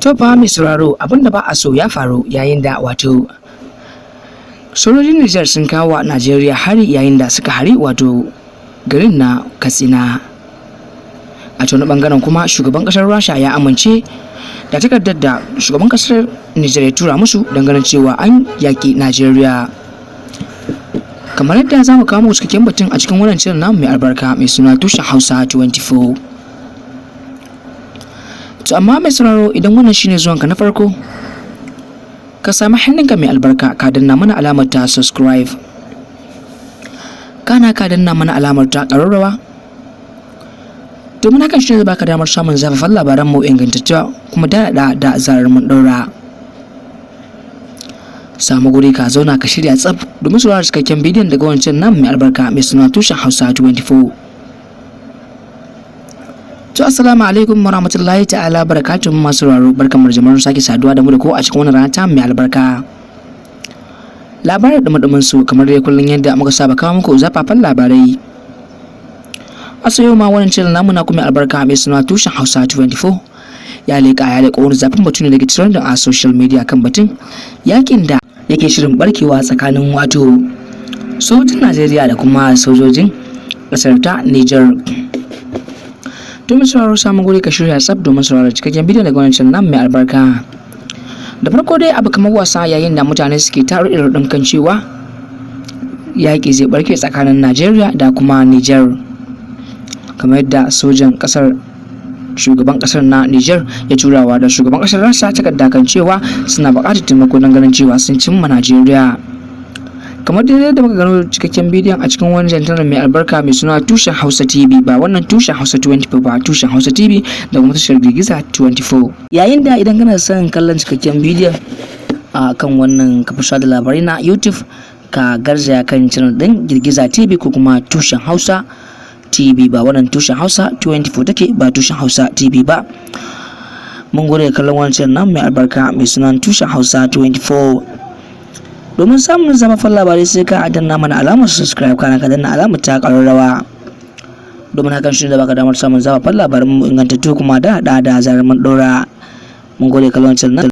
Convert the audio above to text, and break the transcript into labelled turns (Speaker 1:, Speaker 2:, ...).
Speaker 1: To fa mai sauraro, abin da ba a so ya faru, yayin da wato sojojin Nijar sun kawo wa Najeriya hari, yayin da suka hari wato garin na Katsina. A wani bangaren kuma, shugaban kasar Rasha ya amince da takardar da shugaban kasar Nijar ya tura musu don ganin cewa an yaƙi Najeriya. Kamar yadda za mu kawo muku cikakken batun a cikin wannan shirin namu mai albarka mai suna Tushen Hausa 24. To amma mai sauraro, idan wannan shine zuwanka na farko, ka sami hannunka mai albarka ka danna mana alamar ta subscribe. Kana ka danna mana alamar ta ƙararrawa. Domin hakan shi ne zai baka damar samun zafafan labaran mu ingantacce kuma daɗaɗa da zarar mun ɗaura. Samu guri ka zauna ka shirya tsaf domin sauraron cikakken bidiyon daga wancan namu mai albarka mai suna Tushen Hausa 24. To, assalamu alaikum warahmatullahi ta'ala barakatuhu. Masu sauraro, barkanmu da jama'ar sake saduwa da mu da ko a cikin wannan rana ta mai albarka. Labarai da dumin su, kamar dai kullum yadda muka saba kawo muku zafafan labarai. A yau ma wannan channel namu na kuma albarka mai suna Tushen Hausa 24 ya leƙa wani zafin batu ne daga trending a social media kan batun yakin da yake shirin barkewa tsakanin wato sojojin Najeriya da kuma sojojin ƙasar ta Niger. Domin sauraro, samun guri ka shirya tsaf domin sauraro cikakken bidiyon daga wannan channel mai albarka. Da farko dai, abu kamar wasa, yayin da mutane suke taro irin kan cewa yaƙi zai barke tsakanin Najeriya da kuma Niger. Kamar yadda sojan ƙasar shugaban ƙasar na Niger ya turawa da shugaban ƙasar Rasha takarda kan cewa suna buƙatar taimako don ganin cewa sun cimma Najeriya. Kamar dai yadda muka gano cikakken bidiyon a cikin wani channel mai albarka mai suna Tushen Hausa TV, ba wannan Tushen Hausa 24 ba, Tushen Hausa TV da kuma tashar Girgiza 24. Yayin da idan kana son kallon cikakken bidiyon a kan wannan kafar sada labarai na YouTube, ka garzaya kan channel din Girgiza TV ko kuma Tushen Hausa TV, ba wannan Tushen Hausa 24 take ba, Tushen Hausa TV ba. Mun gode da kallon wancan nan mai albarka mai sunan Tushen Hausa 24. Domin samun zafafan labarai, sai ka danna mana alamar subscribe, kana ka danna alamar ta ƙararrawa, domin hakan shi ne da baka damar samun zafafan labaran mu ingantattu kuma da hada da zarar mun ɗora. Mun gode kallon wancan nan.